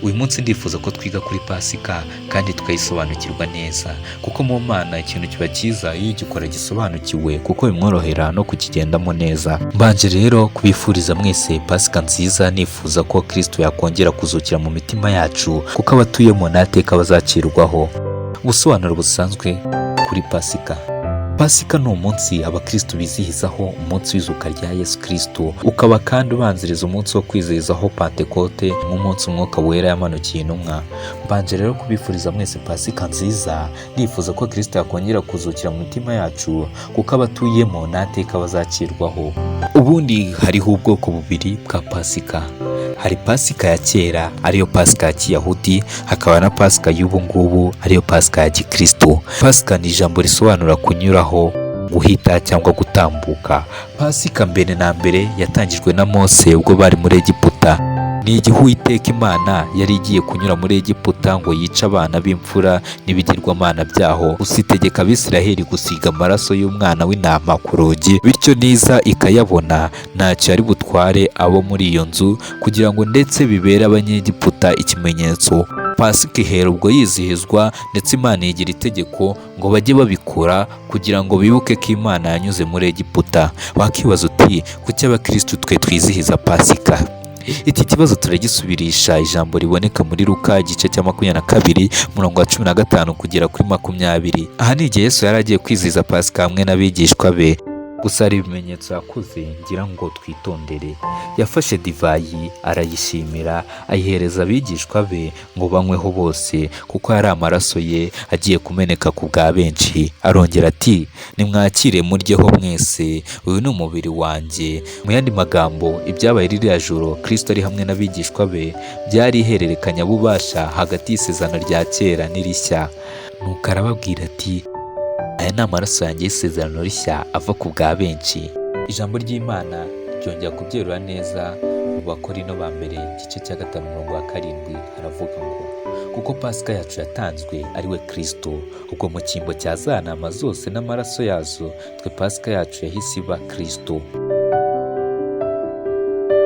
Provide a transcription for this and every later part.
Uyu munsi ndifuza ko twiga kuri Pasika kandi tukayisobanukirwa neza, kuko mu Mana ikintu kiba cyiza iyo ugikora gisobanukiwe, kuko bimworohera no kukigendamo neza. Mbanje rero kubifuriza mwese Pasika nziza, nifuza ko Kristo yakongera kuzukira mu mitima yacu, kuko abatuyemo nta bazacirwaho. Ubusobanuro busanzwe kuri Pasika. Pasika ni umunsi abakristo bizihizaho umunsi w'izuka rya Yesu Kristo, ukaba kandi ubanziriza umunsi wo kwizihizaho Pantekote nk'umunsi Umwuka Wera yamanukiye intumwa. Mbanje rero kubifuriza mwese Pasika nziza, nifuza ko Kristo yakongera kuzukira mu mitima yacu, kuko abatuyemo nta teka bazacirwaho. Ubundi hariho ubwoko bubiri bwa Pasika. Hari Pasika ya kera, ariyo Pasika ya Kiyahudi, hakaba na Pasika y'ubu ngubu, ariyo Pasika ya Gikristo. Pasika ni ijambo risobanura kunyuraho, guhita cyangwa gutambuka. Pasika mbere na mbere yatangijwe na Mose ubwo bari muri Egiputa. Ni igihe Uwiteka Imana yari igiye kunyura muri Egiputa ngo yice abana b'imfura n'ibigirwamana byaho, gusa itegeka Abisiraheli gusiga amaraso y'umwana w'intama ku rugi, bityo niza ikayabona ntacyo yari butware abo muri iyo nzu, kugira ngo ndetse bibere Abanyegiputa ikimenyetso. Pasika ihera ubwo yizihizwa, ndetse Imana yigira itegeko ngo bajye babikora kugira ngo bibuke ko Imana yanyuze muri Egiputa. Wakibaza uti kuki abakristo twe twizihiza Pasika? Iki kibazo turagisubirisha ijambo riboneka muri Luka igice cya 22 umurongo wa 15 kugera kuri 20. Aha ni igihe Yesu yari agiye kwizihiza Pasika hamwe n'abigishwa be. Gusa hari ibimenyetso yakoze ngira ngo twitondere. Yafashe divayi arayishimira, ayihereza abigishwa be ngo banyweho bose, kuko yari amaraso ye agiye kumeneka ku bwa benshi. Arongera ati nimwakire muryeho mwese, uyu ni umubiri wanjye. Mu yandi magambo, ibyabaye ririya joro Kristo ari hamwe n'abigishwa be byari ihererekanyabubasha hagati y'isezerano rya kera n'irishya. Nuko arababwira ati aya ni amaraso yanjye y'isezerano rishya ava ku bwa benshi. Ijambo ry'Imana ryongera kubyerura neza mu Bakorino ba mbere igice cya 5 umurongo wa 7, haravuga ngo kuko Pasika yacu yatanzwe ari we Kristo, ubwo mu cyimbo cya za ntama zose n'amaraso yazo, twe Pasika yacu yahise iba Kristo.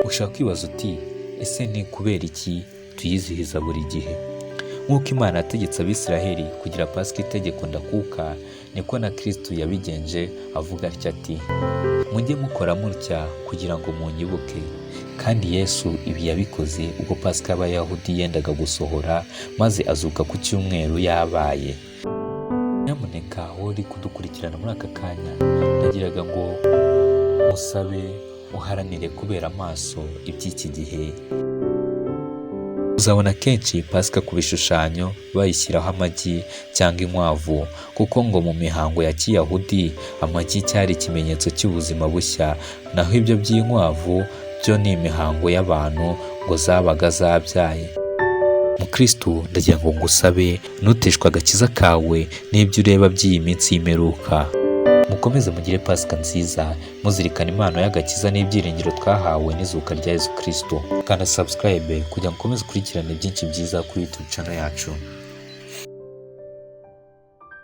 Ushobora kwibaza uti ese ni kubera iki tuyizihiza buri gihe? Nk'uko Imana yategetse Abisiraheli kugira Pasika itegeko ndakuka, niko na Kristo yabigenje avuga atya ati mujye mukora mutya kugira ngo munyibuke. Kandi Yesu ibi yabikoze ubwo Pasika y'Abayahudi yendaga gusohora, maze azuka ku cyumweru yabaye. Nyamuneka wowe uri kudukurikirana muri aka kanya, nagiraga ngo musabe uharanire kubera amaso iby'iki gihe. Uzabona kenshi Pasika ku bishushanyo bayishyiraho amagi cyangwa inkwavu, kuko ngo mu mihango ya Kiyahudi amagi cyari ikimenyetso cy'ubuzima bushya, naho ibyo by'inkwavu byo ni imihango y'abantu ngo zabaga zabyaye. Mukristo, ndagira ngo ngusabe ntuteshwe agakiza kawe n'ibyo ureba by'iyi minsi y'imperuka. Mukomeze mugire Pasika nziza, muzirikana impano y'agakiza n'ibyiringiro twahawe n'izuka rya Yesu Kristo. Kanda subscribe kugira ngo ukomeze ukurikirane byinshi byiza kuri YouTube channel yacu.